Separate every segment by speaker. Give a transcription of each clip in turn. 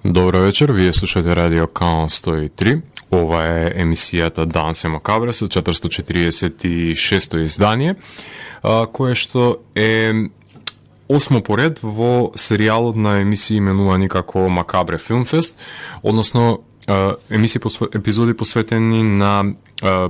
Speaker 1: Добро вечер, вие слушате Радио Каон 103. Ова е емисијата Дансе Макабре со 446 издание, кое што е осмо поред во серијалот на емисии именувани како Макабре Филмфест, односно епизоди посветени на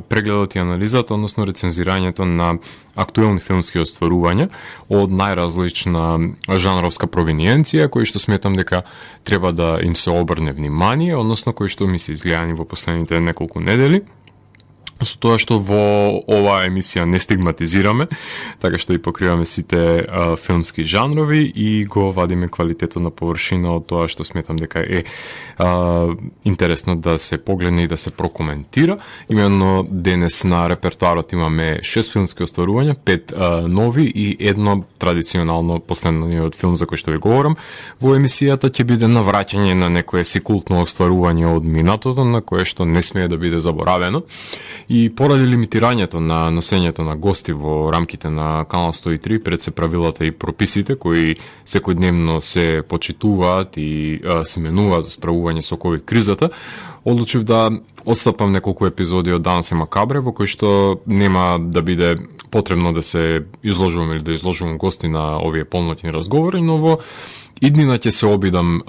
Speaker 1: прегледот и анализата, односно рецензирањето на актуелни филмски остварувања од најразлична жанровска провиниенција, кои што сметам дека треба да им се обрне внимание, односно кои што ми се изгледани во последните неколку недели. Со тоа што во оваа емисија не стигматизираме, така што и покриваме сите филмски жанрови и го вадиме квалитетот на површина од тоа што сметам дека е интересно да се погледне и да се прокоментира. Именно денес на репертуарот имаме 6 филмски остварувања, 5 нови и едно традиционално последниот филм за кој што ви говорам. Во емисијата ќе биде навраќање на некое си култно остварување од минатото, на кое што не смее да биде заборавено. И поради лимитирањето на носењето на гости во рамките на Канал 103, пред се правилата и прописите кои секојдневно се почитуваат и се менуваат за справување со ковид кризата, одлучив да отстапам неколку епизоди од Дансе Макабре, во кои што нема да биде потребно да се изложувам или да изложувам гости на овие полнотни разговори, но во иднина ќе се обидам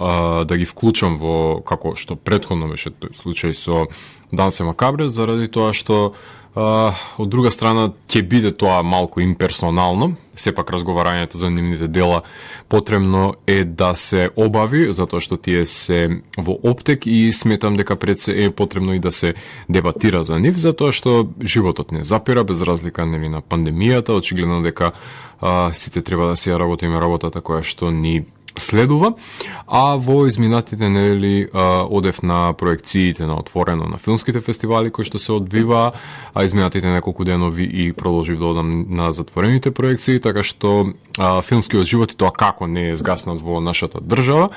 Speaker 1: да ги вклучам во, како што претходно беше тој случај со Дансе Макабре, заради тоа што од друга страна ќе биде тоа малку имперсонално, сепак разговарањето за нивните дела потребно е да се обави, затоа што тие се во оптек и сметам дека пред се е потребно и да се дебатира за нив, затоа што животот не запира, без разлика нели на пандемијата, очигледно дека сите треба да си ја работиме работата која што ни следува, а во изминатите недели одев на проекциите на отворено на филмските фестивали кои што се одбива, а изминатите неколку денови и продолжив да одам на затворените проекции, така што филмскиот живот и тоа како не е згаснат во нашата држава,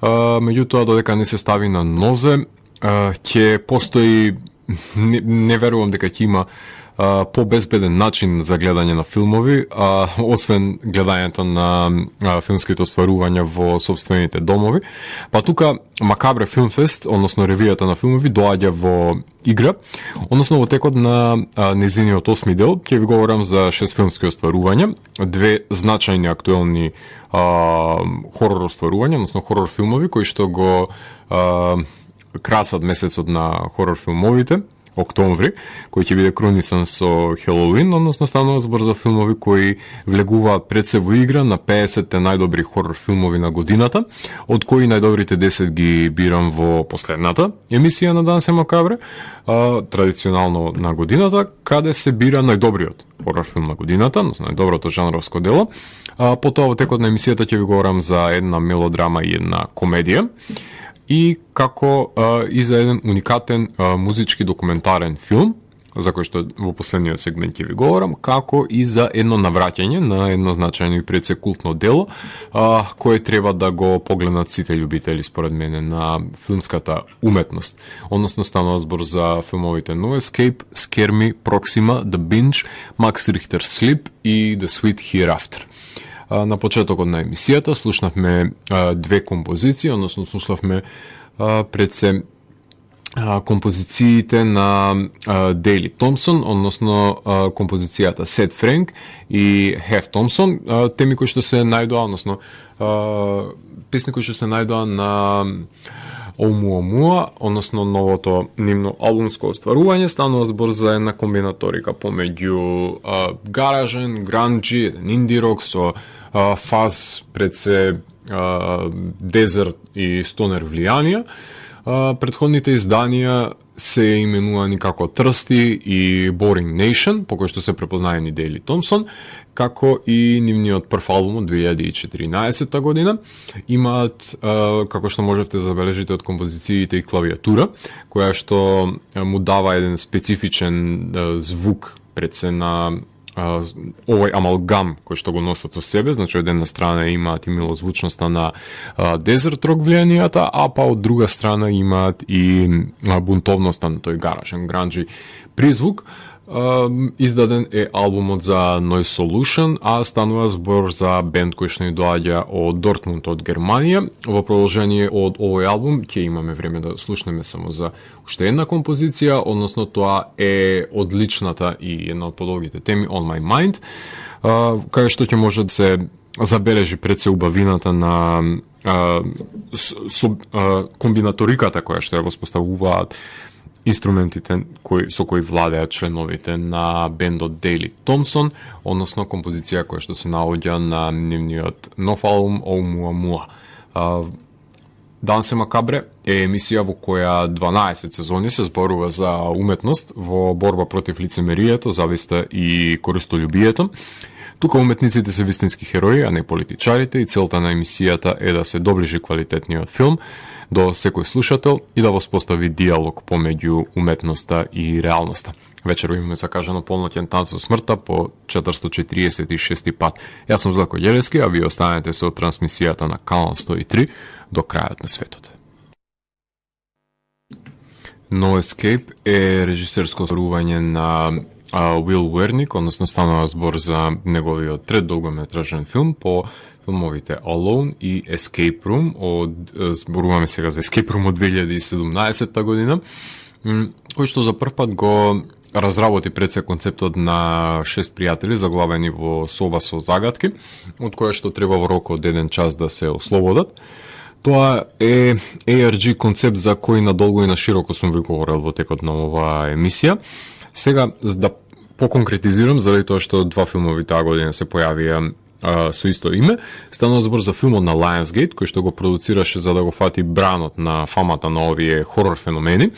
Speaker 1: меѓутоа додека не се стави на нозе, ќе постои, не верувам дека ќе има по-безбеден начин за гледање на филмови, освен гледањето на филмските остварувања во собствените домови. Па тука Макабре Филмфест, односно ревијата на филмови, доаѓа во игра, односно во текот на незиниот 8ми дел, ќе ви говорам за 6 филмски остварувања, 2 значајни актуелни хорор остварувања, односно хорор филмови, кои што го красат месецот на хорор филмовите, октомври, кој ќе биде кронисан со Хелоуин, односно станува збор за филмови кои влегуваат пред се во игра на 50-те најдобри хорор филмови на годината, од кои најдобрите 10 ги бирам во последната емисија на Дансе Макабре, традиционално на годината, каде се бира најдобриот хорор филм на годината, односно најдоброто жанровско дело. Потоа во текот на емисијата ќе ви говорам за една мелодрама и една комедија, и како и за еден уникатен музички документарен филм, за кој што во последниот сегмент ќе ви говорам, како и за едно навраќање на едно значајно и пред се култно дело, кое треба да го погледнат сите љубители, според мене, на филмската уметност. Односно станува збор за филмовите No Escape, Scare Me, Proxima, The Binge, Max Richter Sleep и The Sweet Hereafter. На почетокот на емисијата слушнавме 2 композиции, односно слушнавме пред се композициите на Дейли Томпсон, односно композицијата Сет Френк и Хеф Томпсон, теми кои што се најдоа, односно песни кои што се најдоа на Оумуамуа, односно новото нивно албумско остварување. Станува збор за една комбинаторика помеѓу гаражен, гранџи, еден инди рок со фаз пред се дезерт и стонер влијанија. Претходните изданија се именувани како Трсти и Boring Nation, по кој што се препознаени Дейли Томпсон, како и нивниот прв албум од 2014 година. Имаат, како што можете да забележите од композициите, и клавиатура, која што му дава еден специфичен звук пред се на овој амалгам кој што го носат со себе, значи од една страна имаат и милозвучноста на дезерт рок влијанијата, а па од друга страна имаат и бунтовноста на тој гаражен гранџи призвук. издаден е албумот за Noise Solution, а станува збор за бенд кој што ни доаѓа од Дортмунд од Германија. Во продолжение од овој албум ќе имаме време да слушнеме само за уште една композиција, односно тоа е одличната и една од подолгите теми On My Mind, кај што ќе може да се забележи пред се убавината на комбинаториката која што ја воспоставуваат инструментите со кои владеат членовите на бендот Daily Thompson, односно композиција која што се наоѓа на нивниот нов албум Оумуамуа. Дансе Макабре е емисија во која 12 сезони се зборува за уметност во борба против лицемерието, зависта и користолюбието. Тука уметниците се вистински херои, а не политичарите, и целта на емисијата е да се доближи квалитетниот филм до секој слушател и да воспостави диалог помеѓу уметноста и реалноста. Вечер имаме закажано полноќен танц со смртта по 446 пат. Јас сум Златко Ѓелевски, а вие останете со трансмисијата на Канал 103 до крајот на светот. No Escape е режисерско остварување на Уил Уерник, односно станува збор за неговиот трет долгометражен филм по филмовите Alone и Escape Room. Зборуваме сега за Escape Room од 2017 година, кој што за прв пат го разработи пред се концептот на 6 пријатели заглавени во соба со загадки, од која што треба во рок од 1 час да се ослободат. Тоа е ARG концепт за кој надолго и на широко сум ви говорил во текот на оваа емисија. Сега, да поконкретизирам, заради тоа што два филмови таа година се појавија со исто име, станува збор за филмот на Lionsgate, кој што го продуцираше за да го фати бранот на фамата на овие хорор феномени.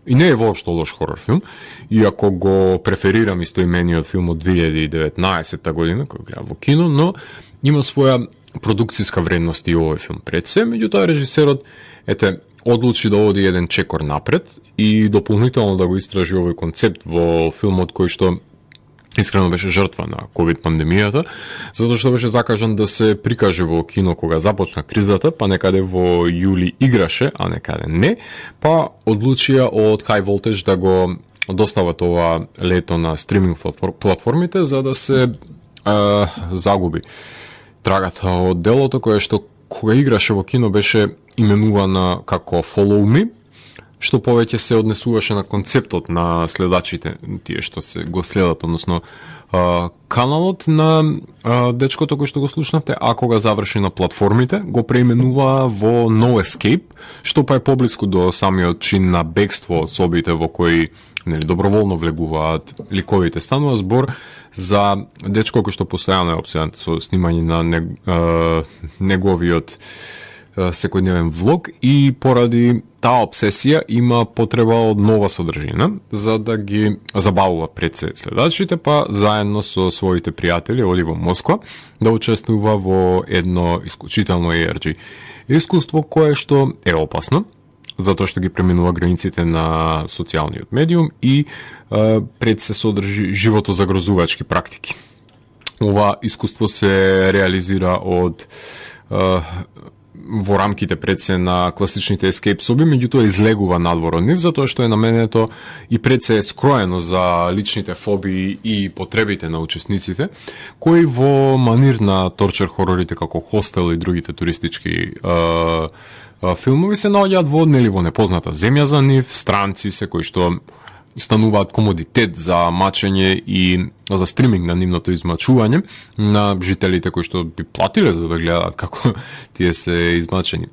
Speaker 1: И не е воопшто лош хорор филм, иако го преферирам истоимениот филм од 2019 година, кој гледам во кино, но има своја продукцијска вредност и овој филм пред се. Меѓутоа режисерот одлучи да оди еден чекор напред и дополнително да го истражи овој концепт во филмот кој што искрено беше жртва на ковид пандемијата, затоа што беше закажан да се прикаже во кино кога започна кризата, па некаде во јули играше, а некаде не, па одлучија од High Voltage да го достават ова лето на стриминг платформите за да се загуби трагата од делото кое што кога играше во кино беше именувана како Follow Me, што повеќе се однесуваше на концептот на следачите, тие што се го следат, односно каналот на дечкото кој што го слушнавте, а кога заврши на платформите, го преименува во No Escape, што па е поблиску до самиот чин на бегство од собите во кои доброволно влегуваат ликовите. Станува збор за дечко кој што постојано е опседнат со снимање на неговиот секојдневен влог и поради таа обсесија има потреба од нова содржина за да ги забавува пред се следачите, па заедно со своите пријатели оди во Москва да учествува во едно исклучително ARG искуство кое што е опасно, затоа што ги преминува границите на социјалниот медиум и пред се содржи животозагрозувачки практики. Ова искуство се реализира од во рамките пред се на класичните escape соби, меѓутоа излегува надвор од нив, затоа што е наменето и пред се е скроено за личните фобии и потребите на учесниците, кои во манир на торчер хорорите како Хостел и другите туристички филмови се наоѓаат во непозната земја за нив, странци се кои што стануваат комодитет за мачење и за стриминг на нивното измачување на жителите кои што би платиле за да гледаат како тие се измачени.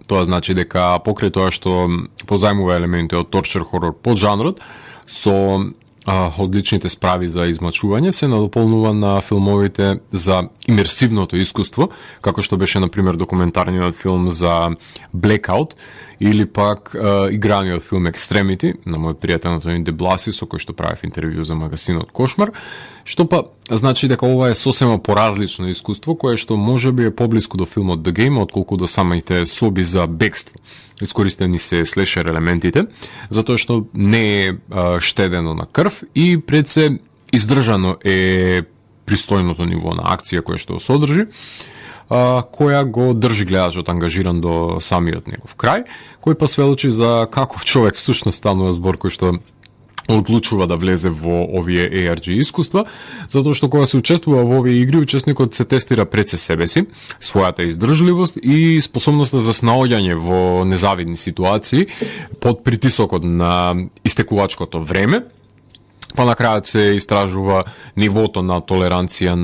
Speaker 1: Тоа значи дека покрај тоа што позајмува елементи од торчер хорор под жанрот со одличните справи за измачување се надополнува на филмовите за имерсивното искуство, како што беше на пример документарниот филм за Blackout или пак играниот филм Extremity на мојот пријател Антони Де Бласи, со кој што правев интервју за магазинот Кошмар, што па значи дека ова е сосема поразлично искуство кое што можеби е поблиску до филмот The Game отколку до самите соби за бегство. Искористени се слешер елементите, затоа што не е штедено на крв и пред се издржано е пристојното ниво на акција која што содржи, која го држи гледачот ангажиран до самиот негов крај, кој па сведочи за каков човек всушност станува збор кој што одлучува да влезе во овие ARG искуства, затоа што кога се учествува во овие игри, учесникот се тестира пред себе си, својата издржливост и способноста за снаоѓање во незавидни ситуации под притисокот на истекувачкото време. Па на крајот се истражува нивото на толеранција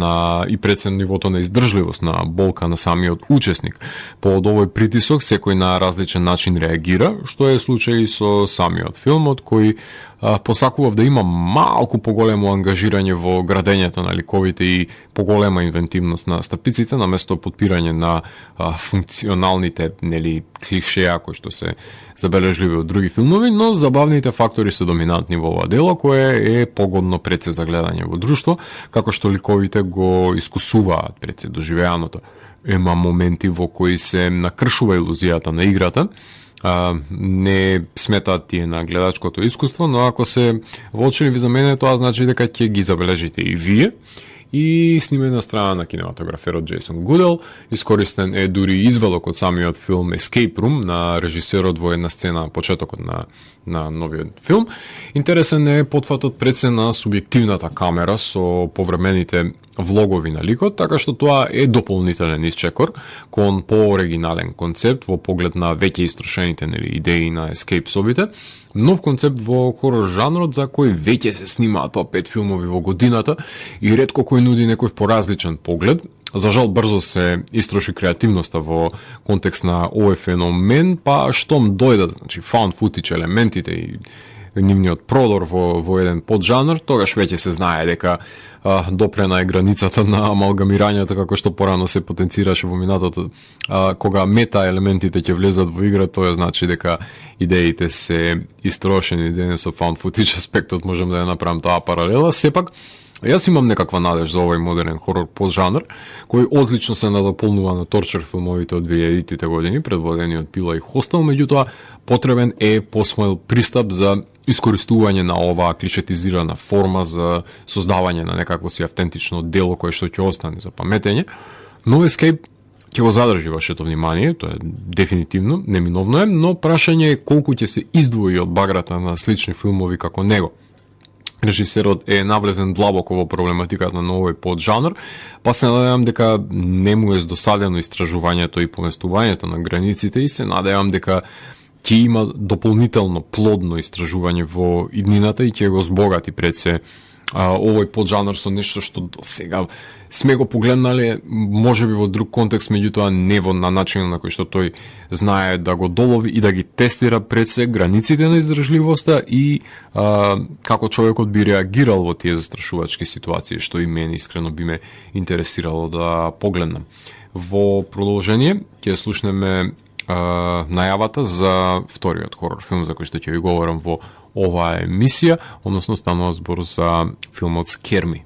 Speaker 1: и прецен нивото на издржливост на болка на самиот учесник. Под овој притисок секој на различен начин реагира, што е случај со самиот филмот, кој посакував да има малку поголемо ангажирање во градењето на ликовите и поголема инвентивност на стапиците, наместо подпирање на функционалните клишеа кои што се забележливи од други филмови, но забавните фактори се доминантни во ова дело, кое е погодно пред се за гледање во друштво, како што ликовите го искусуваат пред се доживеаното. Ема моменти во кои се накршува илузијата на играта, не сметаат тие на гледачкото искуство, но ако се воочливи за мене, тоа значи дека ќе ги забележите и вие. И снимен на страна на кинематограферот Джейсон Гудел, искористен е дури извелок од самиот филм Escape Room на режисерот во една сцена на почетокот на новиот филм. Интересен е потфатот пред се на субјективната камера со повремените влогови на ликот, така што тоа е дополнителен исчекор кон пооригинален концепт во поглед на веќе истрошените идеи на Escape собите. Нов концепт во хорор жанрот за кој веќе се снимаат па 5 филмови во годината и ретко кој нуди некој поразличен поглед. За жал брзо се истроши креативноста во контекст на овој феномен, па штом дојдат, значи found footage елементите и нивниот продор во еден поджанр, тогаш веќе се знае дека допрена е границата на амалгамирањето, како што порано се потенцираше во минатото. Кога мета елементите ќе влезат во игра, тоа значи дека идеите се истрошени. Денес со found footage аспектот можем да ја направам таа паралела. Сепак, јас имам некаква надеж за овој модерен хорор поджанр, кој одлично се надополнува на торчер филмовите од 2000-тите години, предводени од Пила и Хостел, меѓутоа потребен е посмел пристап за искористување на оваа клишетизирана форма за создавање на некакво си автентично дело кое што ќе остане за паметење. Но Escape ќе го задржи вашето внимание, тоа е дефинитивно, неминовно е, но прашање е колку ќе се издвои од баграта на слични филмови како него. Режисерот е навлезен длабоко во проблематиката на овој поджанр, па се надевам дека не му е здосадено истражувањето и поместувањето на границите и се надевам дека ќе има дополнително плодно истражување во иднината и ќе го збогати пред се овој поджанр со нешто што до сега сме го погледнале, може би во друг контекст, меѓутоа не во на начинот на кој што тој знае да го долови и да ги тестира пред се границите на издржливоста и како човекот би реагирал во тие застрашувачки ситуации, што и мене искрено би ме интересирало да погледнам. Во продолжение ќе слушнеме најавата за вториот хорор филм за кој што ќе ви говорам во оваа емисија, односно станува збор за филмот Scare Me.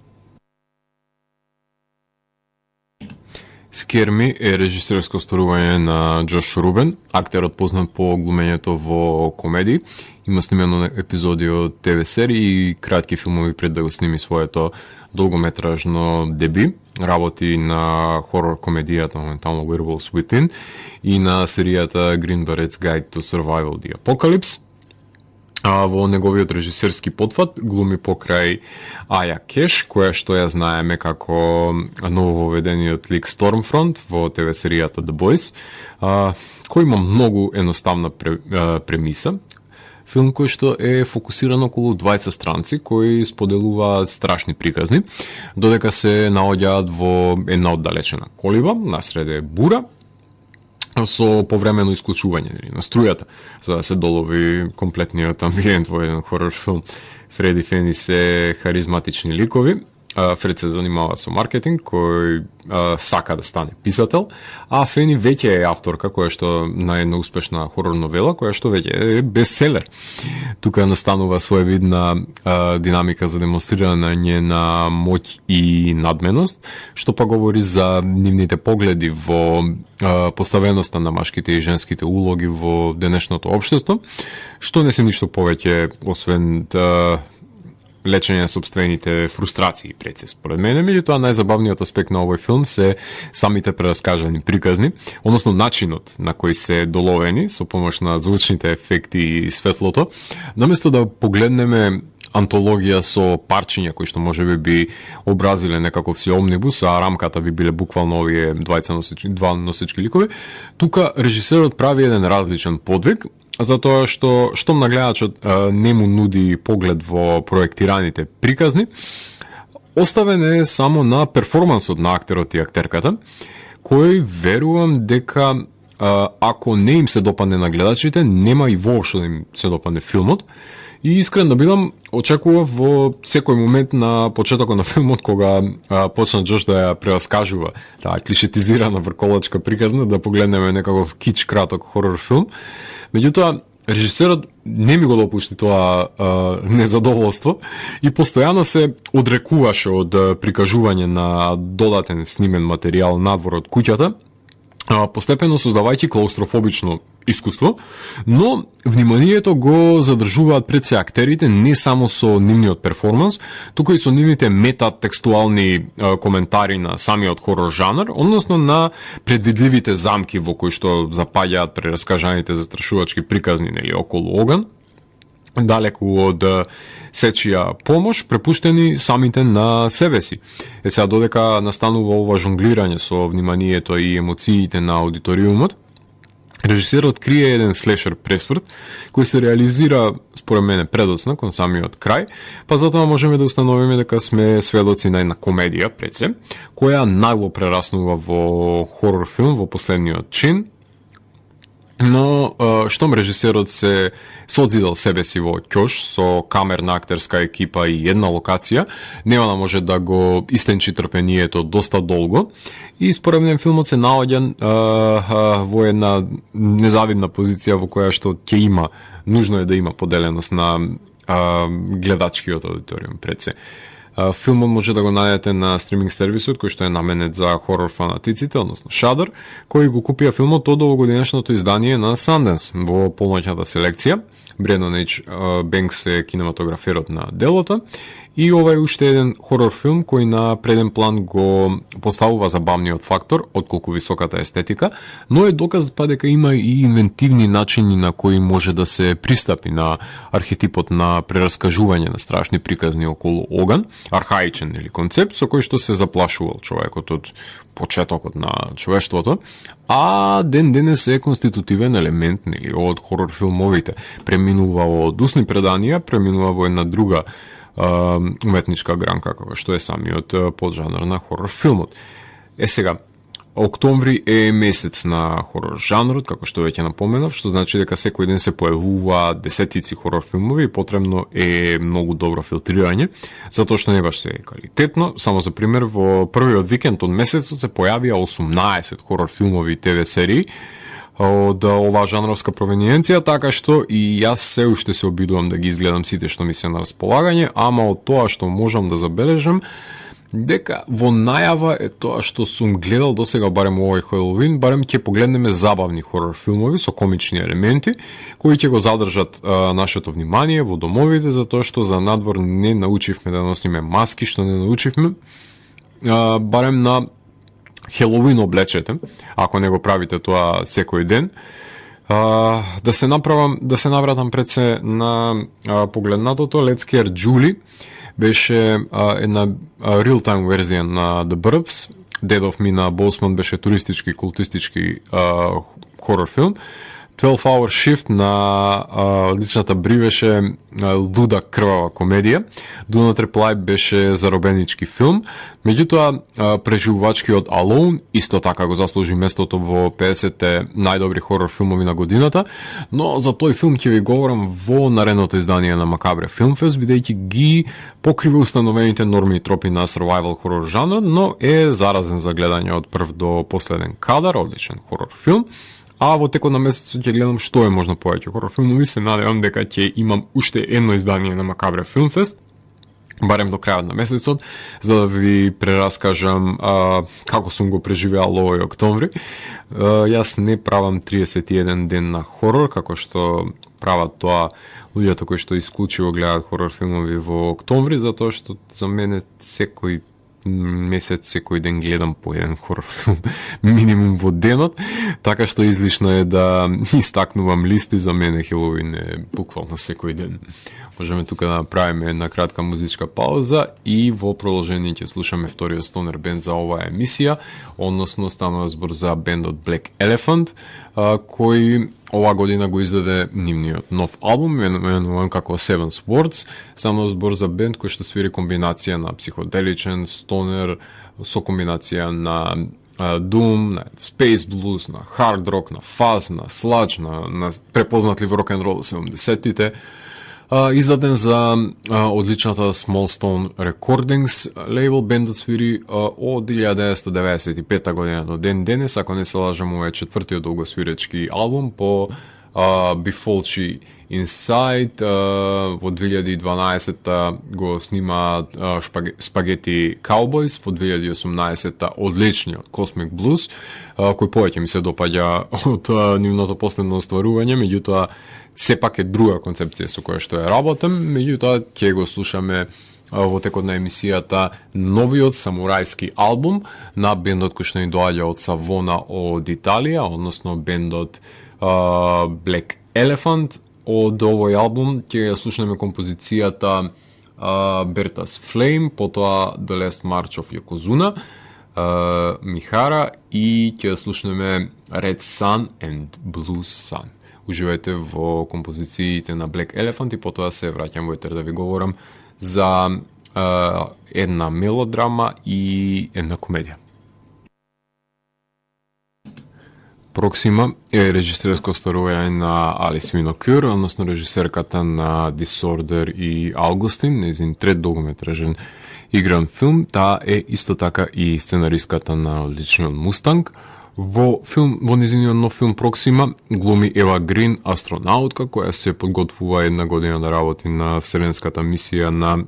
Speaker 1: Scare Me е режисерско остварување на Джош Рубен, актерот познат по глумењето во комедии. Има снимено епизоди од ТВ серии и кратки филмови пред да го сними своето долгометражно деби. Работи на хорор комедијата моментално Werewolves Within и на серијата Green Berets Guide to Survival the Apocalypse. Во неговиот режисерски потфат глуми покрај Аја Кеш, која што ја знаеме како новововедениот лик Stormfront во ТВ серијата The Boys, кој има многу едноставна премиса. Филм кој што е фокусиран околу двајца странци кои споделуваат страшни приказни, додека се наоѓаат во една оддалечена колиба, насреде бура, со повремено исклучување на струјата, за да се долови комплетниот амбиент во еден хорор филм. Фреди Фени се харизматични ликови, Фред се занимава со маркетинг, кој сака да стане писател, а Фени веќе е авторка која што на една успешна хорор новела, која што веќе е бестселер. Тука настанува своевидна динамика за демонстрирање на моќ и надменост, што па говори за нивните погледи во поставеноста на машките и женските улоги во денешното општество, што не се ништо повеќе освен лечење на собствените фрустрации пред се, според мене. Меѓутоа, најзабавниот аспект на овој филм се самите прераскажани приказни, односно начинот на кој се доловени со помош на звучните ефекти и светлото. Наместо да погледнеме антологија со парчиња кои што можеби би образиле некаков си омнибус, а рамката би биле буквално овие два носечки ликови. Тука режисерот прави еден различен подвиг, затоа што на гледачот не му нуди поглед во проектираните приказни, оставен е само на перформансот на актерот и актерката, кој верувам дека ако не им се допадне на гледачите, нема и воопшто да им се допадне филмот. И искрен да бидам, очекував во секој момент на почетокот на филмот, кога почна Джош да ја прераскажува таа клишетизирана врколачка приказна, да погледнеме некаков кич краток хорор филм. Меѓутоа, режисерот не ми го допушти тоа незадоволство и постојано се одрекуваше од прикажување на додатен снимен материјал надвор од куќата, постепено создавајќи клаустрофобично искуство, но вниманието го задржуваат пред се актерите не само со нивниот перформанс, туку и со нивните метатекстуални коментари на самиот хорор жанр, односно на предвидливите замки во кои што запаѓаат прераскажаните застрашувачки приказни нели околу оган, далеку од сечија помош, препуштени самите на себе си. Сега додека настанува ова жонглирање со вниманието и емоциите на аудиториумот, режисерот крие еден слешер пресврт, кој се реализира, според мене, предоцна кон самиот крај, па затоа можеме да установиме дека сме сведоци на една комедија пред се, која нагло прераснува во хорор филм во последниот чин, но штом режисерот се созидал себе си во ќош со камерна актерска екипа и една локација, нема да може да го истенчи трпението доста долго и според мен филмот се наоѓа во една незавидна позиција во која што ќе има, нужно е да има поделеност на гледачкиот аудиториум пред се. Филмот може да го најдете на стриминг сервисот кој што е наменет за хорор фанатиците, односно Shudder, кои го купија филмот од овогодинешното издание на Sundance во полноќната селекција. Бредон H. Бенкс е кинематограферот на делото и ова е уште еден хорор филм кој на преден план го поставува забавниот фактор отколку високата естетика, но е доказ па дека има и инвентивни начини на кои може да се пристапи на архетипот на прераскажување на страшни приказни околу оган, архаичен или концепт со кој што се заплашувал човекот од почетокот на човештвото, а ден денес е конститутивен елемент нели од хорор филмовите. Преминува од усни преданија, преминува во една друга уметничка гранка, како што е самиот поджанр на хорор филмот. Сега, октомври е месец на хорор жанрот, како што веќе напоменав, што значи дека секој ден се појавува десетици хорор филмови и потребно е многу добро филтрирање, затоа што не баш се е квалитетно. Само за пример, во првиот викенд од месецот се појавија 18 хорор филмови и ТВ серии од оваа жанровска провениенција, така што и јас се уште се обидувам да ги изгледам сите што ми се на располагање, ама од тоа што можам да забележам, дека во најава е тоа што сум гледал досега, барем овој Хелоуин, барем ќе погледнеме забавни хорор филмови со комични елементи, кои ќе го задржат нашето внимание во домовите, затоа што за надвор не научивме да носиме маски, што не научивме, барем на Хелоуин облечете, ако не го правите тоа секој ден, да се навратам пред се на погледнатото. Let's Scare Julie беше една real-time верзија на The Burbs. Dead of Me на Боусман беше туристички, култистички хорор филм. 12 Hour Shift на личната Бри беше луда крвава комедија. Do Not Reply беше заробенички филм. Меѓутоа, преживувачкиот Alone исто така го заслужи местото во 50-те најдобри хорор филмови на годината, но за тој филм ќе ви говорам во наредното издание на Макабре Филмфест, бидејќи ги покрива установените норми и тропи на survival хорор жанрот, но е заразен за гледање од прв до последен кадар, одличен хорор филм. А во текот на месецот ќе гледам што е можно повеќе хорор филмови, се надевам дека ќе имам уште едно издание на Макабре Филмфест, барем до крајот на месецот, за да ви прераскажам како сум го преживеал овој октомври. Јас не правам 31 ден на хорор, како што прават тоа луѓето кои што исклучиво гледаат хорор филмови во октомври, затоа што за мене секој месец секој ден гледам по еден хорор филм минимум во денот, така што излишно е да истакнувам листи. За мене Хелоуин е буквално секој ден. Можеме тука да направиме една кратка музичка пауза и во продолжение ќе слушаме вториот стонер бенд за оваа емисија, односно станува збор за бендот Black Elephant, кој ова година го издаде нивниот нов албум, именуван како Seven Swords. Станува збор за бенд кој што свири комбинација на психоделичен, стонер, со комбинација на Doom, на Space Blues, на Hard Rock, на Fuzz, на Sludge, на препознатли во рок-н-рол 70-тите. Издаден за одличната Small Stone Recordings лейбл, бендот свири од 1995 година до ден денес, ако не се лажам, ова е четвртиот долгосвиречки албум по Befolchi Inside. Во 2012 го снима Spaghetti Cowboys, во 2018 одличниот Cosmic Blues, кој повеќе ми се допаѓа од нивното последно остварување, меѓутоа сепак е друга концепција со која што е работам, меѓутоа ќе го слушаме во текот на емисијата новиот самурајски албум на бендот кој што ни доаѓа од Савона од Италија, односно бендот Black Elephant. Од овој албум ќе ја слушнеме композицијата Berta's Flame, потоа The Last March of Yokozuna, Михара, и ќе ја слушнеме Red Sun and Blue Sun. Уживајте во композициите на Black Elephant и потоа се враќам во етер да ви говорам за една мелодрама и една комедија. Проксима е режисерско старување на Алис Винокюр, односно режисерката на Disorder и Augustine, нејзин трет долгометражен игран филм. Таа е исто така и сценаристката на одличниот Мустанг. Во незиниот нов филм Проксима глуми Ева Грин, астронаутка која се подготвува една година да работи на вселенската мисија на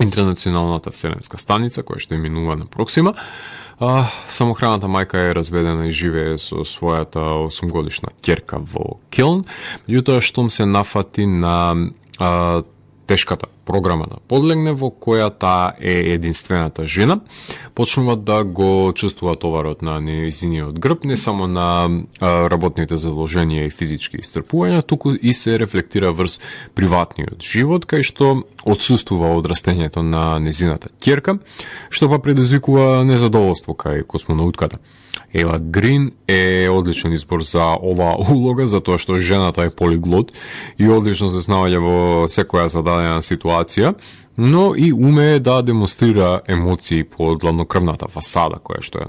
Speaker 1: Интернационалната вселенска станица, која што е именувана Проксима. Самохраната мајка е разведена и живее со својата 8-годишна ќерка во Келн, меѓутоа штом се нафати на тешката програма да подлегне, во која таа е единствената жена, почнува да го чувствува товарот на нејзиниот грб, не само на работните задолженија и физички исцрпувања, туку и се рефлектира врз приватниот живот, кај што отсуствува од растењето на незината ќерка, што па предизвикува незадоволство кај космонаутката. Ева Грин е одличен избор за оваа улога, затоа што жената е полиглот и одлично се снаоѓа во секоја зададена ситуација, но и умее да демонстрира емоции по гладнокрвната фасада која што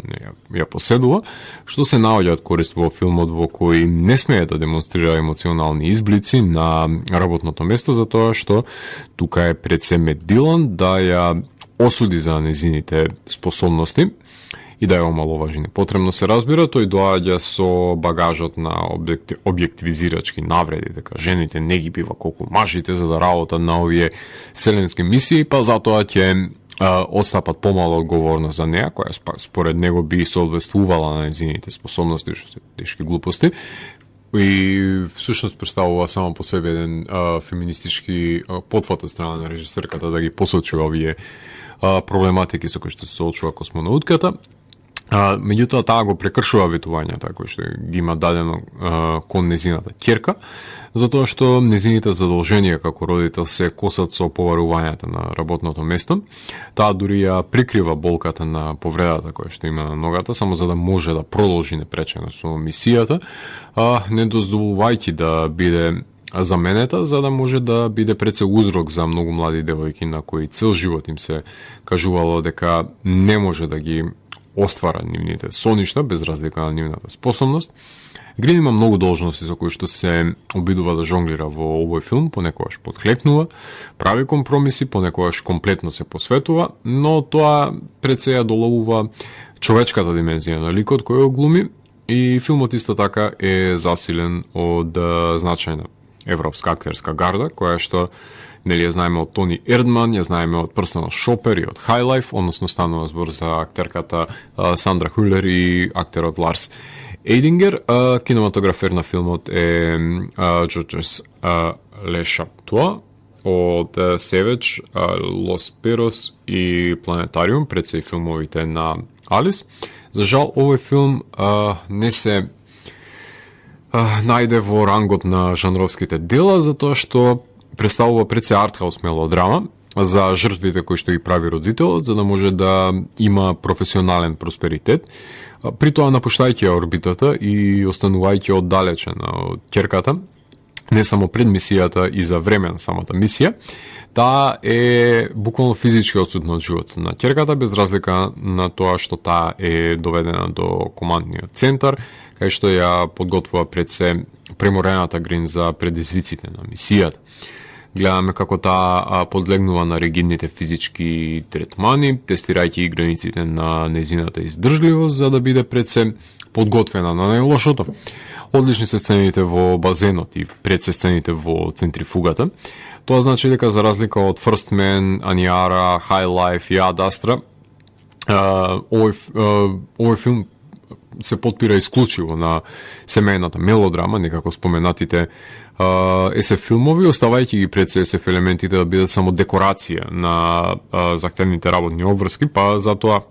Speaker 1: ја поседува, што се наоѓа од корист во филмот, во кој не смее да демонстрира емоционални изблици на работното место, затоа што тука е пред се Мет Дилан да ја осуди за незините способности и да ја омаловажи. Потребно се разбира, тој доаѓа со багажот на објективизирачки навреди, дека жените не ги бива колку мажите за да работат на овие вселенски мисии, па затоа ќе отстапат помало одговорност за неа, која според него би соодветствувала на незините способности, што се тешки глупости. И всушност представува само по себе еден феминистички потфат од страна на режисерката да ги посочи овие проблематики со кои што се соочува космонаутката. Меѓутоа таа го прекршува ветувањата кои што ги има дадено кон незината ќерка, затоа што незините задолженија како родител се косат со поварувањата на работното место. Таа дури ја прикрива болката на повредата која што има на ногата, само за да може да продолжи непречено со мисијата, не дозволувајќи да биде заменета, за да може да биде пред се узрок за многу млади девојки на кои цел живот им се кажувало дека не може да ги оствара нивните соништа, без разлика на нивната способност. Грин има многу должности за кои што се обидува да жонглира во овој филм, понекогаш подхлекнува, прави компромиси, понекогаш комплетно се посветува, но тоа пред се ја доловува човечката димензија на ликот кој го глуми, и филмот исто така е засилен од значајна европска актерска гарда, која што нели ја знаеме од Тони Ердман, ја знаеме од Персонал Шопер и од High Life, односно станува збор за актерката Сандра Хюлер и актерот Ларс Ейдингер. Кинематографер на филмот е Джорджес Ле Шаптуа, од Севеч, Лос Перос и Планетариум, пред се и филмовите на Алис. За жал, овој филм не се најде во рангот на жанровските дела, затоа што представува пред се артхаус мелодрама за жртвите кои што ги прави родителот, за да може да има професионален просперитет. При тоа напуштајќи орбитата и останувајќи оддалечен од ќерката, не само пред мисијата и за време на самата мисија, таа е буквално физички отсутна од животот на ќерката, без разлика на тоа што таа е доведена до командниот центар, кај што ја подготвува пред се преморената Грин за предизвиците на мисијата. Гледаме како таа подлегнува на ригидните физички третмани, тестирајќи и границите на незината издржливост, за да биде пред се подготвена на најлошото. Одлични се сцените во базенот и пред се сцените во центрифугата. Тоа значи дека за разлика од First Man, Аниара, High Life и Ad Astra, овој филм се потпира исклучиво на семејната мелодрама, некако споменатите SF филмови, оставајќи ги пред се SF елементите да бидат само декорација на захтевните работни обврски, па затоа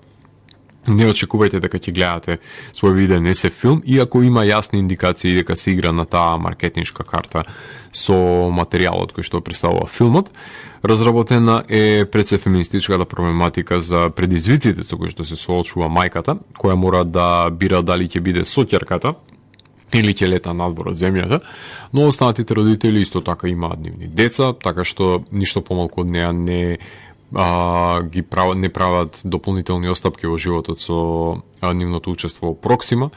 Speaker 1: не очекувајте дека ќе гледате свој виден SF филм, иако има јасни индикации дека се игра на таа маркетиншка карта со материјалот кој што представува филмот. Разработена е пред се феминистичката проблематика за предизвиците со кои што се соочува мајката, која мора да бира дали ќе биде со ќерката или ќе лета надвор од земјата, но останатите родители исто така имаат нивни деца, така што ништо помалку од неа не прават дополнителни остапки во животот со нивното учество во Проксима,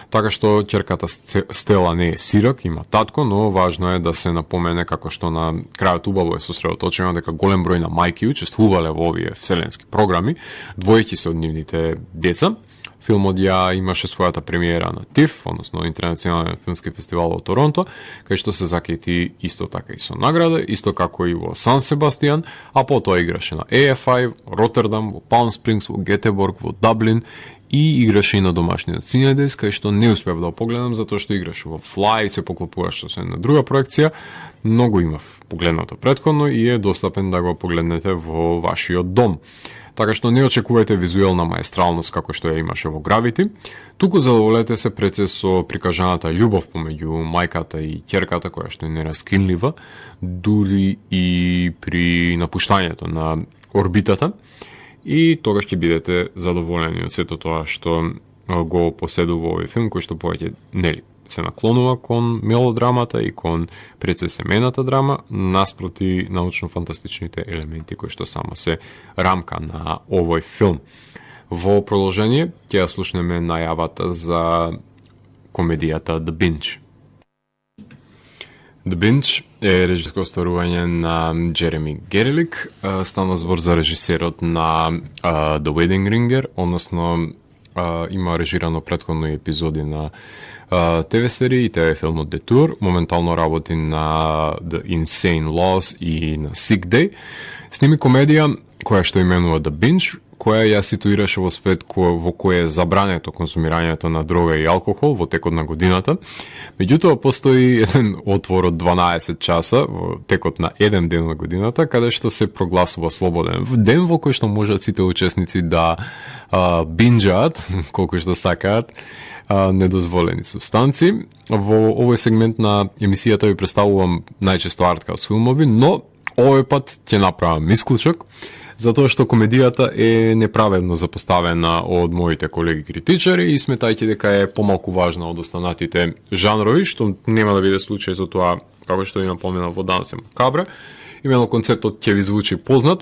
Speaker 1: така што ќерката Стела не е сирак, има татко, но важно е да се напомене како што на крајот убаво е сосредоточено дека голем број на мајки учествувале во овие вселенски програми, двојќи се од нивните деца. Филмот ја имаше својата премиера на ТИФ, односно Интернационален филмски фестивал во Торонто, кај што се закети исто така и со награда, исто како и во Сан Себастијан, а потоа играше на AFI, Ротердам, во Палм Спрингс, во Гетеборг, во Даблин и играше и на домашниот Синедес, кај што не успев да погледам затоа што играше во Fly и се поклопуваше со една друга проекција. Многу имав погледнато претходно и е достапен да го погледнете во вашиот дом. Така што не очекувајте визуелна маестралност како што ја имаше во Гравити, туку задоволете се пред се со прикажаната љубов помеѓу мајката и ќерката која што е нераскинлива, дури и при напуштањето на орбитата, и тогаш ќе бидете задоволени од сето тоа што го поседува овој филм, кој што повеќе нели се наклонува кон мелодрамата и кон предсесемената драма, наспроти научно-фантастичните елементи кои што само се рамка на овој филм. Во продолжение ќе ја слушнеме најавата за комедијата The Binge. The Binge е режисерско остварување на Джереми Герелик. Стана збор за режисерот на The Wedding Ringer, односно има режирано претходно епизоди на ТВ серии и ТВ филмот The Tour, моментално работи на The Insane Laws и на Sick Day. Сними комедија која што именува The Binge, која ја ситуираше во свет во кој е забрането консумирањето на дрога и алкохол во текот на годината. Меѓутоа, постои еден отвор од 12 часа во текот на еден ден на годината, каде што се прогласува слободен ден во кој што можат сите учесници да бинџаат, колку што сакаат, недозволени субстанци. Во овој сегмент на емисијата ви представувам најчесто артхаус филмови, но овој пат ќе направам исклучок, затоа што комедијата е неправедно запоставена од моите колеги критичари и сметајќи дека е помалку важна од останатите жанрови, што нема да биде случај за тоа, како што ви напоменав во Данс е макабре. Именно концептот ќе ви звучи познат,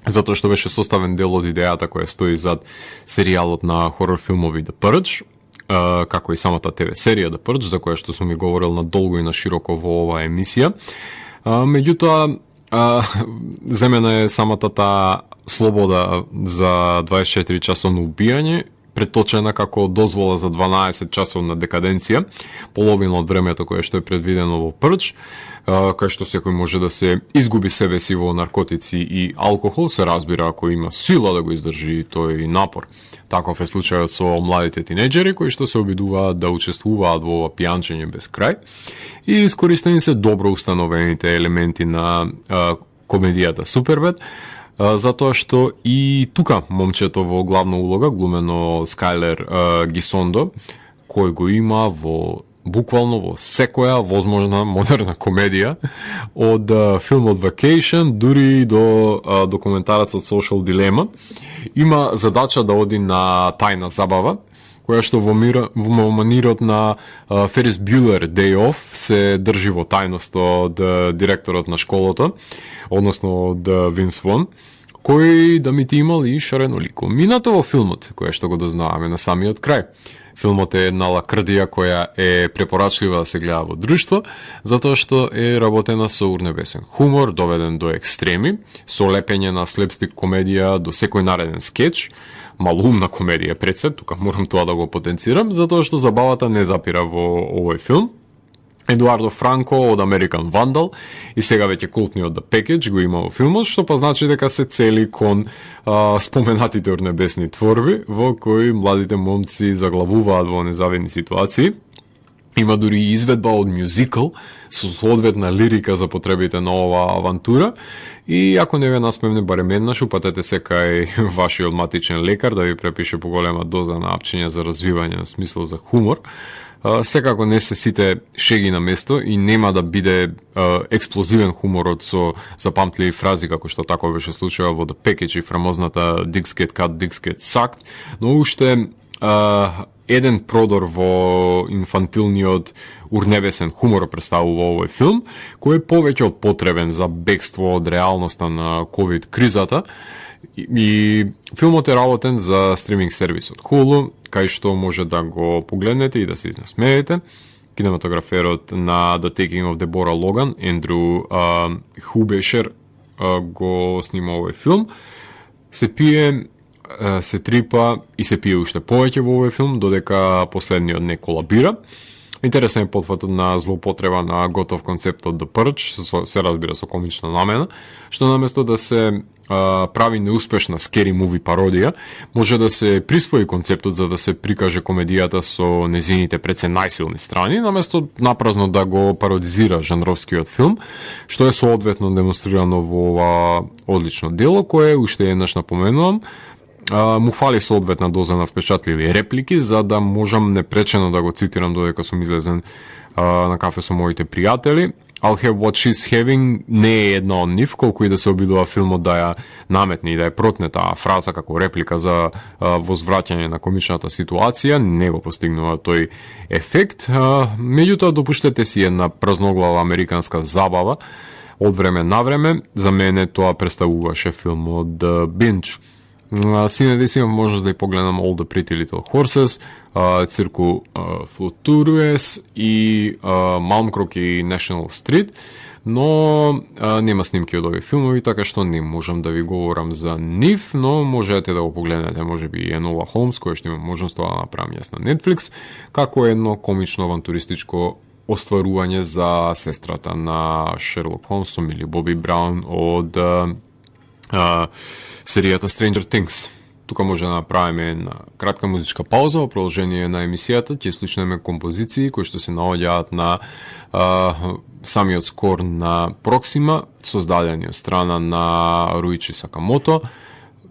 Speaker 1: затоа што беше составен дел од идејата која стои зад серијалот на хорор филмови The Purge, како и самата ТВ серија The Purge, за која што сум ви говорил на долго и на широко во оваа емисија. Меѓутоа, земена е самата таа слобода за 24 часовно убијање преточена како дозвола за 12 часовна декаденција, половина од времето кое што е предвидено во Прч, кај што секој може да се изгуби себе си во наркотици и алкохол, се разбира ако има сила да го издржи тој напор. Таков е случајот со младите тинеџери кои што се обидуваат да учествуваат во ова пијанчење без крај и искористени се добро установените елементи на комедијата Супербед, затоа што и тука момчето во главна улога, глумено Скайлер Гисондо, кој го има во буквално во секоја возможна модерна комедија, од филмот Vacation дури до документарецот Social Dilemma, има задача да оди на тајна забава, која што во манирот на Ферис Бюлер Day Off се држи во тајност од директорот на школата, односно од Винс Вон, кој да ми ти имал и шарено лико. Минато во филмот, која што го дознаваме на самиот крај. Филмот е една лакрдија која е препорачлива да се гледа во друштво, затоа што е работена со урнебесен хумор, доведен до екстреми, со лепење на слепстик комедија до секој нареден скеч, малумна комедија пред се, тука морам тоа да го потенцирам, затоа што забавата не запира во овој филм. Едуардо Франко од American Vandal и сега веќе култниот The Package го има во филмот, што па значи дека се цели кон споменатите урнебесни творби во кои младите момци заглавуваат во незавидни ситуации. Има дури и изведба од мюзикл со соодветна лирика за потребите на оваа авантура и ако не ве насмевне барем еднаш, упатете се кај вашиот матичен лекар да ви препише поголема доза на апчиња за развивање на смисла за хумор. Секако не се сите шеги на место и нема да биде експлозивен хуморот со запамтливи фрази како што тако беше случајот во The Package и фрамозната Dicks Get Cut, Dicks Get Sucked, но уште еден продор во инфантилниот урнебесен хумор представува овој филм, кој е повеќе од потребен за бегство од реалноста на ковид кризата. И филмот е работен за стриминг сервисот Hulu, кај што може да го погледнете и да се изнасмеете. Кинематограферот на The Taking of Deborah Logan, Ендрю Хубешер, го снима овој филм. Се пие, се трипа и се пие уште повеќе во овој филм, додека последниот не колабира. Интересен е потфатот на злоупотреба на готов концепт од The Purge, се разбира со комична намена, што наместо да се прави неуспешна scary movie пародија, може да се присвои концептот за да се прикаже комедијата со незините пред се најсилни страни, наместо напразно да го пародизира жанровскиот филм, што е соодветно демонстрирано во ова одлично дело, кое уште еднаш напоменувам, му фали соодветна доза на впечатливи реплики, за да можам непречено да го цитирам додека сум излезен на кафе со моите пријатели. I'll have what she's having не е една од нив, колку и да се обидува филмот да ја наметне и да ја протне таа фраза како реплика за возвраќање на комичната ситуација, не го постигнува тој ефект. Меѓутоа, допуштете си една празноглава американска забава од време на време. За мене тоа представуваше филмот The Binge. Синеде си имам можност да ја погледам All the Pretty Little Horses, Цирку Флутуруес и Малмкрок и National Street, но нема снимки од овие филмови, така што не можам да ви говорам за нив, но можете да го погледнете, може би Енола Холмс, кој што има можност тоа да направам јас на Netflix, како едно комично авантуристичко остварување за сестрата на Шерлок Холмсом или Боби Браун од серијата Stranger Things. Тука може да направиме една кратка музичка пауза во продолжение на емисијата, ќе слушнеме композиции кои што се наоѓаат на самиот скор на Проксима, создадени од страна на Руичи Сакамото.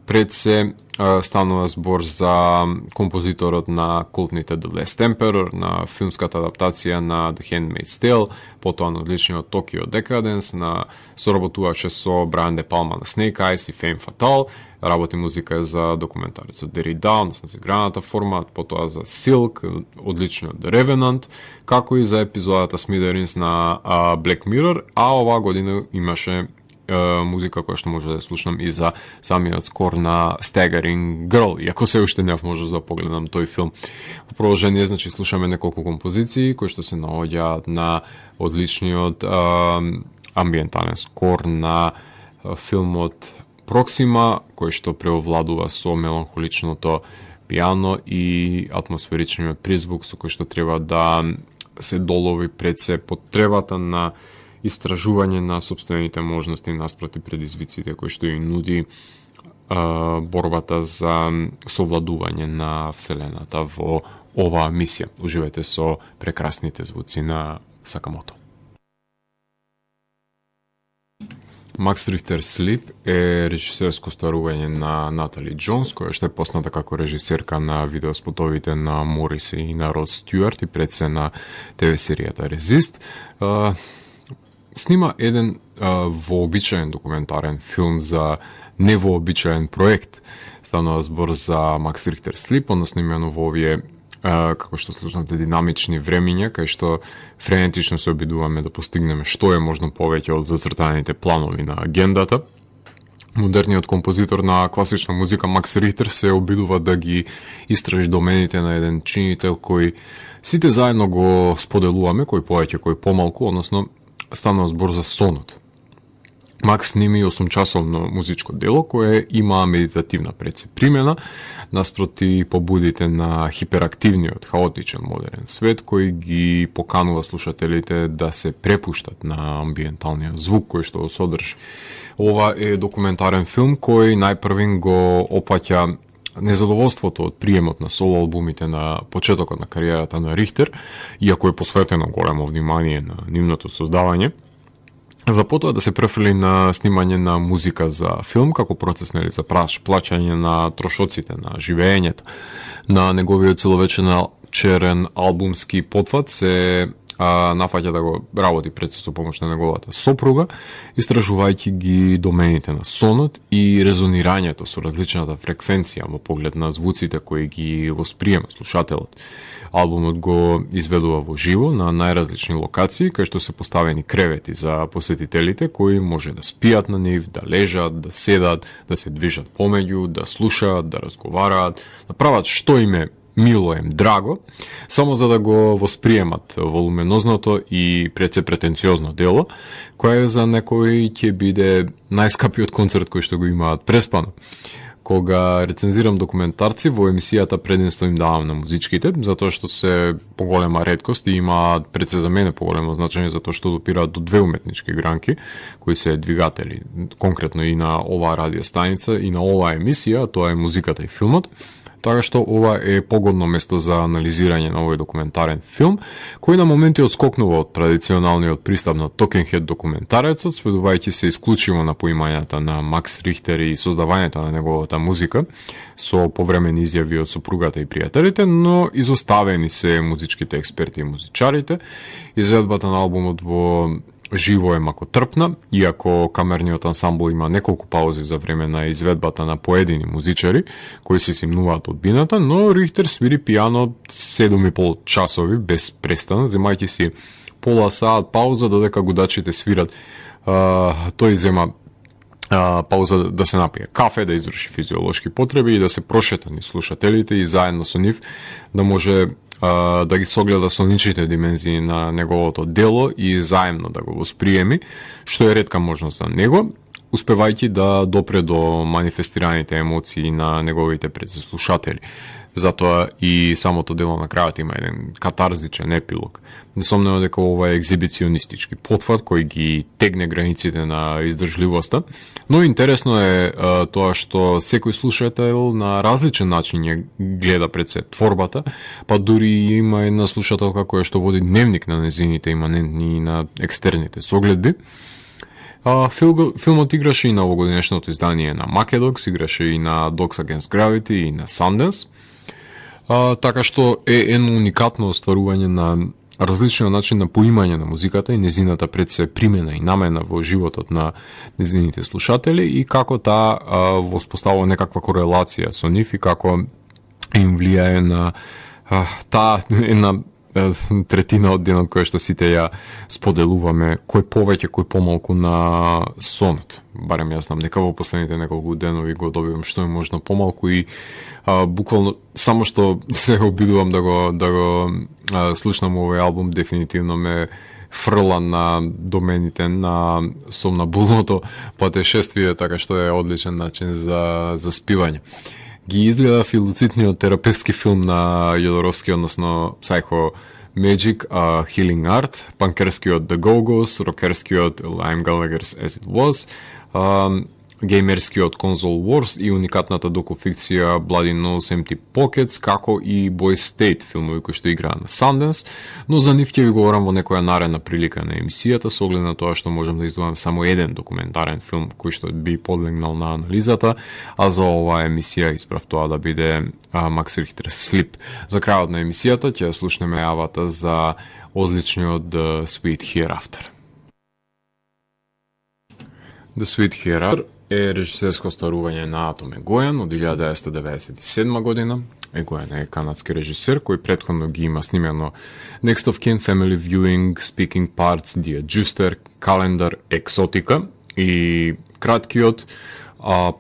Speaker 1: Пред се станува збор за композиторот на култните The Last Emperor, на филмската адаптација на The Handmaid's Tale, потоа на одличниот Tokyo Decadence, на соработуваше со Брайан Де Палма на Snake Eyes и Femme Fatale, работи музика за документарецот Derrida, односно за играната форма, потоа за Silk, одличниот The Revenant, како и за епизодата Smithereens на Black Mirror, а оваа година имаше музика која што може да слушнам и за самиот скор на Staggering Girl, иако се уште немав можност да погледам тој филм. Во продолжение, значи, слушаме неколку композиции кои што се наоѓаат на одличниот амбиентален скор на филмот Проксима, кој што преовладува со меланхоличното пијано и атмосферичниот призвук со кој што треба да се долови пред се потребата на истражување на собствените можности наспроти предизвиците кои што им нуди борбата за совладување на Вселената во оваа мисија. Уживете со прекрасните звуци на Сакамото. Макс Рихтер Sleep е режисерско стварување на Натали Джонс, која што е позната како режисерка на видеоспотовите на Мориси и на Род Стюарт и пред се на ТВ серијата Резист. Снима еден вообичаен документарен филм за невообичаен проект. Станува збор за Макс Рихтер Sleep, односно имено во овие како што слушнате динамични времиња, кај што френетично се обидуваме да постигнеме што е можно повеќе од зацртаните планови на агендата. Модерниот композитор на класична музика Макс Рихтер се обидува да ги истражи домените на еден чинител кој сите заедно го споделуваме, кој повеќе, кој помалку, односно станува збор за сонот. Макс сними 8-часовно музичко дело кое има медитативна примена наспроти побудите на хиперактивниот, хаотичен модерен свет кој ги поканува слушателите да се препуштат на амбиенталниот звук кој што го содржи. Ова е документарен филм кој најпрвин го опаќа незадоволството од приемот на соло албумите на почетокот на кариерата на Рихтер, иако е посветено големо внимание на нивното создавање, за потоа да се префрли на снимање на музика за филм како процес за плаќање на трошоците на живеењето. На неговиот целовечерен албумски потфат се нафаќа да го работи пред со помош на неговата сопруга, истражувајќи ги домените на сонот и резонирањето со различната фреквенција во поглед на звуците кои ги восприема слушателот. Албумот го изведува во живо на најразлични локации, кај што се поставени кревети за посетителите кои може да спијат на нив, да лежат, да седат, да се движат помеѓу, да слушаат, да разговараат, да прават што им е мило им драго, само за да го восприемат волуменозното и пред се претенциозно дело, кое за некој ќе биде најскапиот концерт кој што го имаат преспано. Кога рецензирам документарци, во емисијата предимство им давам на музичките, затоа што се поголема реткост и имаат пред се за мене поголемо значење затоа што допираат до две уметнички гранки, кои се двигатели конкретно и на оваа радиостаница и на оваа емисија, тоа е музиката и филмот. Така што ова е погодно место за анализирање на овој документарен филм, кој на моменти отскокнува од традиционалниот пристап на Talking Head документарецот, сведувајќи се исклучиво на поимањата на Макс Рихтер и создавањето на неговата музика, со повремени изјави од сопругата и пријателите, но изоставени се музичките експерти и музичарите. Изведбата на албумот во живо е мако трпна, иако камерниот ансамбл има неколку паузи за време на изведбата на поедини музичари, кои се симнуваат од бината, но Рихтер свири пијано 7,5 часови без престан, земајќи си пола саат пауза додека гудачите свират. Тој зема пауза да се напие кафе, да изврши физиолошки потреби и да се прошета низ слушателите и заедно со нив да може да ги согледа соничните димензии на неговото дело и заемно да го восприеми, што е ретка можност за него, успевајќи да допре до манифестираните емоции на неговите предслушатели. Затоа и самото дело на крајот има еден катарзичен епилог. Несомнено дека ова е екзибиционистички потфат кој ги тегне границите на издржливоста, но интересно е тоа што секој слушател на различен начин ја гледа пред се творбата, па дури има една слушателка која што води дневник на незините иманентни и на екстерните согледби. Филмот играше и на овогодишното издание на Македокс, играше и на Dogs Against Gravity и на Sundance. Така што е едно уникатно остварување на различен начин на поимање на музиката и незината пред се примена и намена во животот на незините слушатели и како таа воспоставува некаква корелација со нив и како им влијае на таа една третина од денот кој што сите ја споделуваме, кој повеќе, кој помалку на сонот. Барем јас знам дека во последните неколку денови го добивам што е можно помалку и буквално само што се обидувам да го слушнам овој албум, дефинитивно ме фрла на домените на сомнабулното патешествие, така што е одличен начин за спивање. ги изгледа филоцитниот терапевски филм на Јодоровски, односно Psycho Magic, Healing Art, панкерскиот The Go-Go's, рокерскиот Liam Gallagher's As It Was, геймерскиот Console Wars и уникатната докуфикција Bloody Nose Empty Pockets, како и Boys State, филмови кои што играа на Sundance, но за нив ќе ви говорам во некоја наредна прилика на емисијата, со оглед на тоа што можам да издвојам само еден документарен филм кој што би подлегнал на анализата, а за оваа емисија исправ тоа да биде Max Richter Sleep. За крајот на емисијата ќе слушнеме јавата за одличниот The Sweet Hereafter. The Sweet Hereafter е режисерско старување на Атом Егојан од 1997 година. Егојан е канадски режисер кој претходно ги има снимено Next of Kin, Family Viewing, Speaking Parts, The Adjuster, Calendar, Exotica и краткиот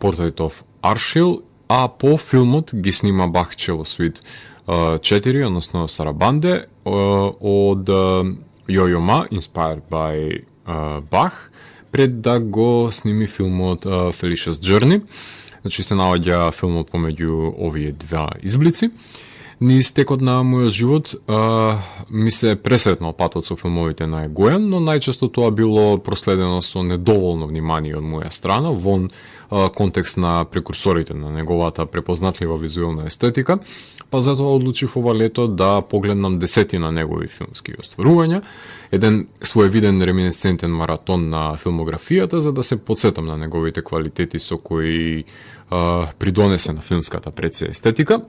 Speaker 1: Portrait of Arshil, а по филмот ги снима Бахчело Suite 4, односно Сарабанде од Yo-Yo Ma, Inspired by Bach, пред да го сними филмот Felicia's Journey. Значи се наоѓа филмот помеѓу овие два изблици. Низ текот на мојот живот ми се пресретнал патот со филмовите на Егојан, но најчесто тоа било проследено со недоволно внимание од моја страна, вон контекст на прекурсорите на неговата препознатлива визуелна естетика, па затоа одлучив ова лето да погледнам десетина негови филмски остварувања, еден своевиден реминесцентен маратон на филмографијата, за да се подсетам на неговите квалитети со кои придонесе на филмската преција естетика,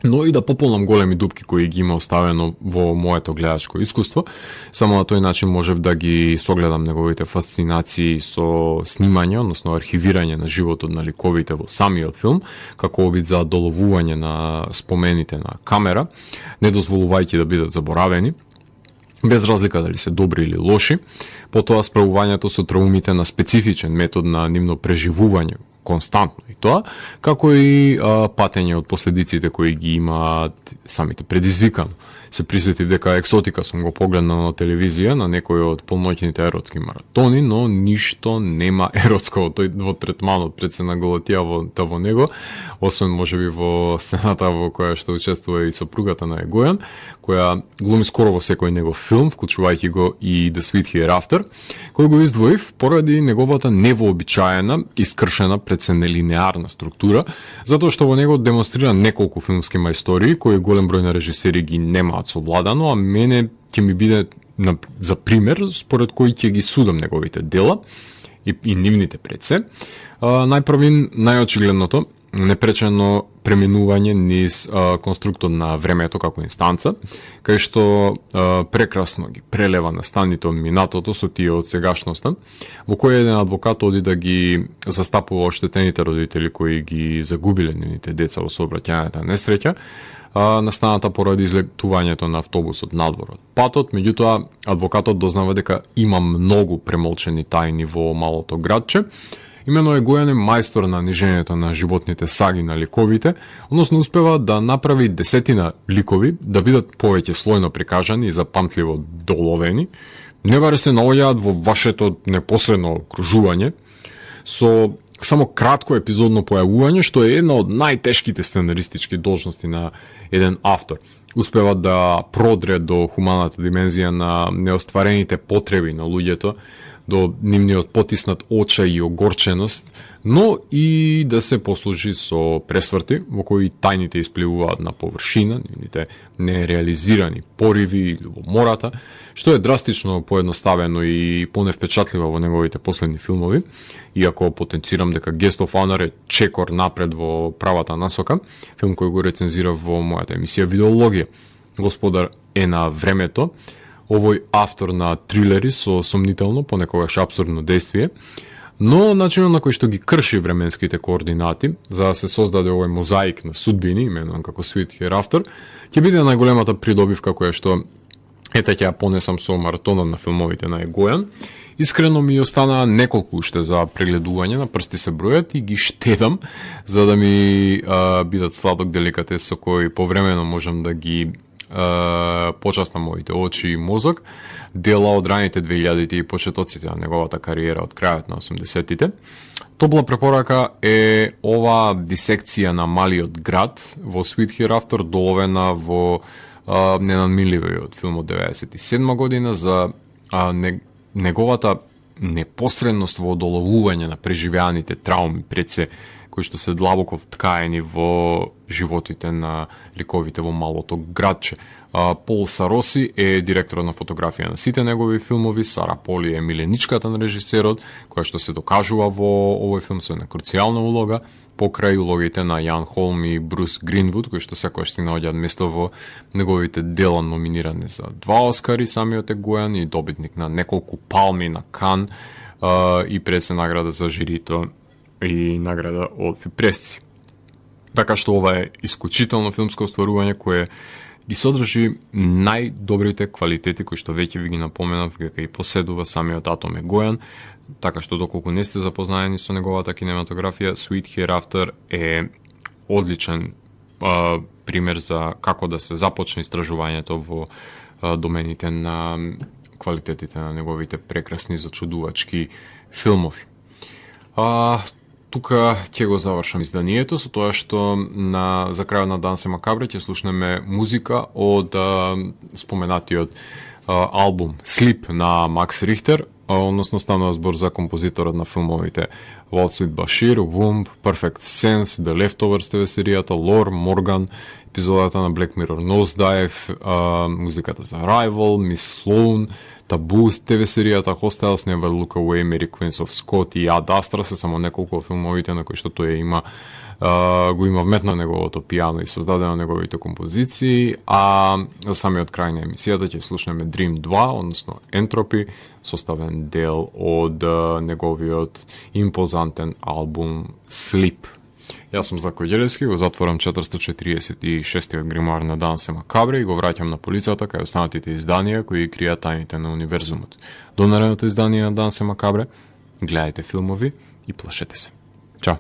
Speaker 1: но и да пополнам големи дупки кои ги има оставено во моето гледачко искуство. Само на тој начин можев да ги согледам неговите фасцинации со снимање, односно архивирање на животот на ликовите во самиот филм, како обид за доловување на спомените на камера, не дозволувајќи да бидат заборавени, без разлика дали се добри или лоши, потоа справувањето со траумите на специфичен метод на нивно преживување, константно и тоа, како и патење од последиците кои ги имаат самите предизвикано. Се присетив дека Екзотика сум го погледнал на телевизија на некој од полноќните еротски маратони, но ништо нема еротско во третманот пред се наголотија во него, освен можеби во сцената во која што учествува и сопругата на Егојан, која глуми скоро во секој негов филм, вклучувајќи го и The Sweet Hereafter, кој го издвоив поради неговата невообичаена, искршена пред се нелинеарна структура, затоа што во него демонстрира неколку филмски мајстории кои голем број на режисери ги немаат совладано, а мене ќе ми биде за пример според кој ќе ги судам неговите дела и нивните пред се. Најпрвин, најочигледното, непречено преминување низ конструктот на времето како инстанца, кај што прекрасно ги прелева настаните од минатото со тие од сегашноста, во кој еден адвокат оди да ги застапува оштетените родители кои ги загубиле нивните деца во сообраќајната несреќа, настаната поради излетувањето на автобусот надвор од патот. Меѓутоа, адвокатот дознава дека има многу премолчени тајни во малото градче. Имено Егојан е мајстор на нижењето на животните саги на ликовите, односно успева да направи десетина ликови да бидат повеќе слојно прикажани и запамтливо доловени, не баре се наоѓаат во вашето непосредно окружување, со само кратко епизодно појавување, што е една од најтешките сценаристички должности на еден автор. Успева да продре до хуманата димензија на неостварените потреби на луѓето, до нивниот потиснат очај и огорченост, но и да се послужи со пресврти во кои тајните испливуваат на површина, нивните нереализирани пориви и љубомората, што е драстично поедноставено и поневпечатливо во неговите последни филмови, иако потенцирам дека Guest of Honor е чекор напред во правата насока, филм кој го рецензирав во мојата емисија Видеологија. Господар е на времето, овој автор на трилери со сомнително, понекогаш абсурдно действие, но начинот на кој што ги крши временските координати за да се создаде овој мозаик на судбини, именуван како Sweet Hereafter, ќе биде најголемата придобивка која што ете ќе ја понесам со маратонот на филмовите на Егојан. Искрено ми останаа неколку уште за прегледување, на прсти се бројат и ги штедам за да ми бидат сладок деликатес со кој повремено можам да ги почастам моите очи и мозок, дела од раните 2000-ти и почетоците на неговата кариера од крајот на 80-тите. Топла препорака е ова дисекција на малиот град во Sweet Hereafter, доловена во ненадмиливиот филм од 97 година за неговата непосредност во одоловување на преживеаните трауми пред се, кои што се длабоко вткаени во животите на ликовите во малото градче. Пол Сароси е директор на фотографија на сите негови филмови, Сара Поли е миленичката на режисерот, која што се докажува во овој филм со една круцијална улога, покрај улогите на Јан Холм и Брус Гринвуд, кои што секогаш си наоѓаат место во неговите дела номинирани за 2 Оскари, самиот е Гојан и добитник на неколку палми на Кан и пресе награда за жирито и награда од Фипресци. Така што ова е исклучително филмско остварување кое ги содржи најдобрите квалитети кои што веќе ви ги напоменав, дека и поседува самиот Атом Егојан, така што доколку не сте запознаени со неговата кинематографија, Sweet Hereafter е одличен пример за како да се започне истражувањето во домените на квалитетите на неговите прекрасни зачудувачки филмови. Тука ќе го завршам изданието со тоа што за крајот на Дансе Макабре ќе слушнеме музика од споменатиот албум Sleep на Макс Рихтер, односно станува збор за композиторот на филмовите Waltz with Bashir, Womb, Perfect Sense, The Leftovers ТВ серијата, Lore, Morgan, епизодата на Black Mirror, Nosedive, музиката за Arrival, Miss Sloan, Табу ТВ серијата, Hostels, Never Look Away, Mary Queens of Scott и Ad Astra се само неколку филмовите на кои што тој го има вметна неговото пијано и создадено неговите композиции, а за самиот крај на емисијата ќе слушнеме Dream 2, односно Entropy, составен дел од неговиот импозантен албум Sleep. Јас сум Златко Ѓелевски, го затворам 446-тиот гримуар на Дансе Макабре и го враќам на полицата кај останатите изданија кои кријат тајните на универзумот. До наредното издание на Дансе Макабре, гледајте филмови и плашете се. Чао!